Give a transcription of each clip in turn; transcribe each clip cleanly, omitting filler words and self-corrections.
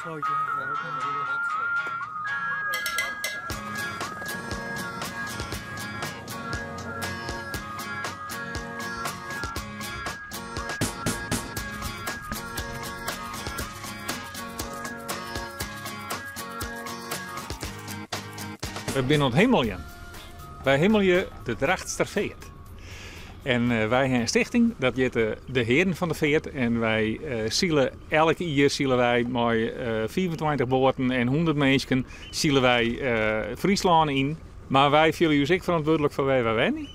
slootje. We binne oan it himmeljen. Wy himmelje de Drachtster Feart. En wy ha in stichting, dat hjit de Hearen fan de Feart. En wy sile elk jier sile wy mei 25 boaten en 100 minsken sile wy Fryslân yn. Mar wy fiele ús ek ferantwurdlik foar wêr wy wenje.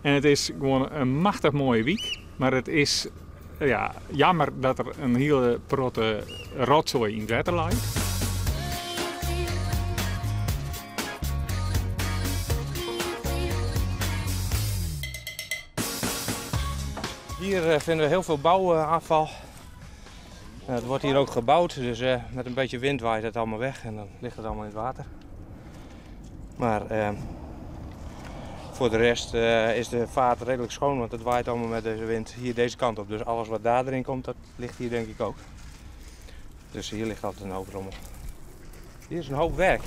En it is gewoan in machtich moaie wyk, mar it is ja, jammer dat der in hiele protte rotsoai yn it wetter leit. Hier eh, vinden we heel veel bouwafval. Het wordt hier ook gebouwd, dus eh, met een beetje wind waait het allemaal weg en dan ligt het allemaal in het water. Maar eh, voor de rest eh, is de vaart redelijk schoon, want het waait allemaal met deze wind hier deze kant op. Dus alles wat daar erin komt, dat ligt hier denk ik ook. Dus hier ligt altijd een hoop rommel. Hier is een hoop werk.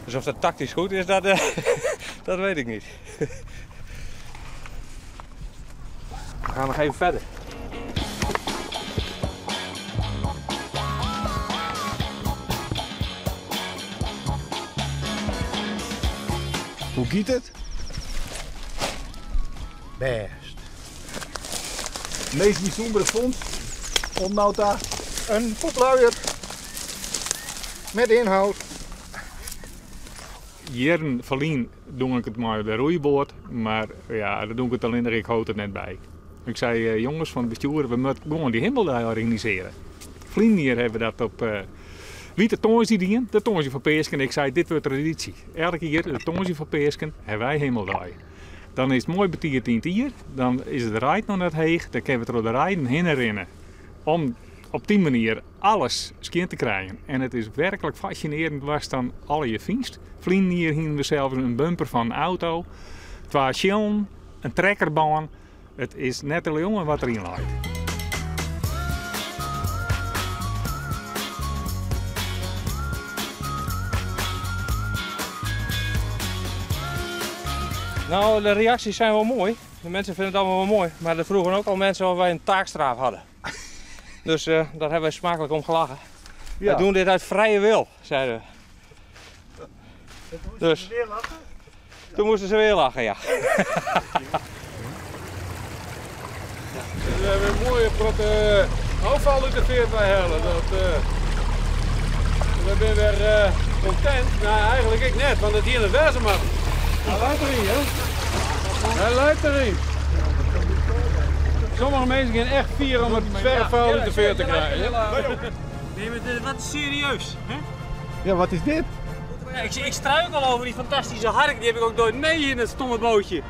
Dus of dat tactisch goed is, dat, eh, dat weet ik niet. We gaan nog even verder. Hoe giet it? Bêst. Meast bysûndere fûns oant no ta? In poepluier met inhoud. Jierren ferlyn doe ik it mei de roeiboat, mar ja, dat doe ik it allinnich, ik hold it net by. Ik sei, eh, jonges fan it bestjoer, we moatte gewoan dy himmeldei organisearje. Ferline jier hawwe we dat op uh, Wite Tongersdei dien, de tongersdei foar Peasken. Ik sei, dit wurdt tradysje. Elk jier, de tongersdei foar Peasken, hawwe wy himmeldei. Dan is it moai betiid yn it jier, dan is it reid noch net heech, dan kinne we troch de reiden hinne rinne om op dy manier alles skjin te krijen. En it is werklik fascinearjend watst dan allegear fynst. Ferline jier hiene we sels in bumper fan in auto, twa tsjillen, in trekkerbân. It is net te leauwen wat deryn leit. Nou, de reacties zijn wel mooi. De mensen vinden het allemaal wel mooi. Maar er vroegen ook al mensen of wij een taakstraf hadden. Dus uh, daar hebben wij smakelijk om gelachen. Ja. Wij doen dit uit vrije wil, zeiden we. Toen moesten dus, ze weer lachen? Toen moesten ze weer lachen, ja. We hebben een mooie protte ôffal út de feart weihelle. Dat, uh, we binne wer uh, content. Nou, eigentlik ek net, want it hie net wêze moatten. Hy leit deryn, hè? Hy leit deryn. Sommige minsken gean echt fier om it zwerffûl út de feart te krijen. Nee, maar dit, wat serieus, hè? Ja, wat is dit? Ja, ik, ik struikel over die fantastische hark, die heb ik ook nooit mee in het stomme bootje.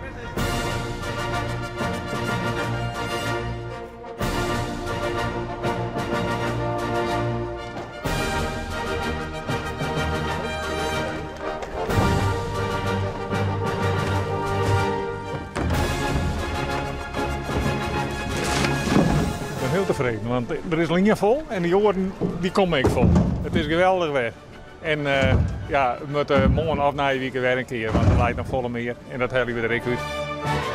Ik bin hiel tefreden, want der is lien fol en dy oaren dy komme ek fol. It is geweldich wer. En uh, ja, we moatte moarn of nije wike wer in kear, want der leit noch folle mear en dat helje we der ek út.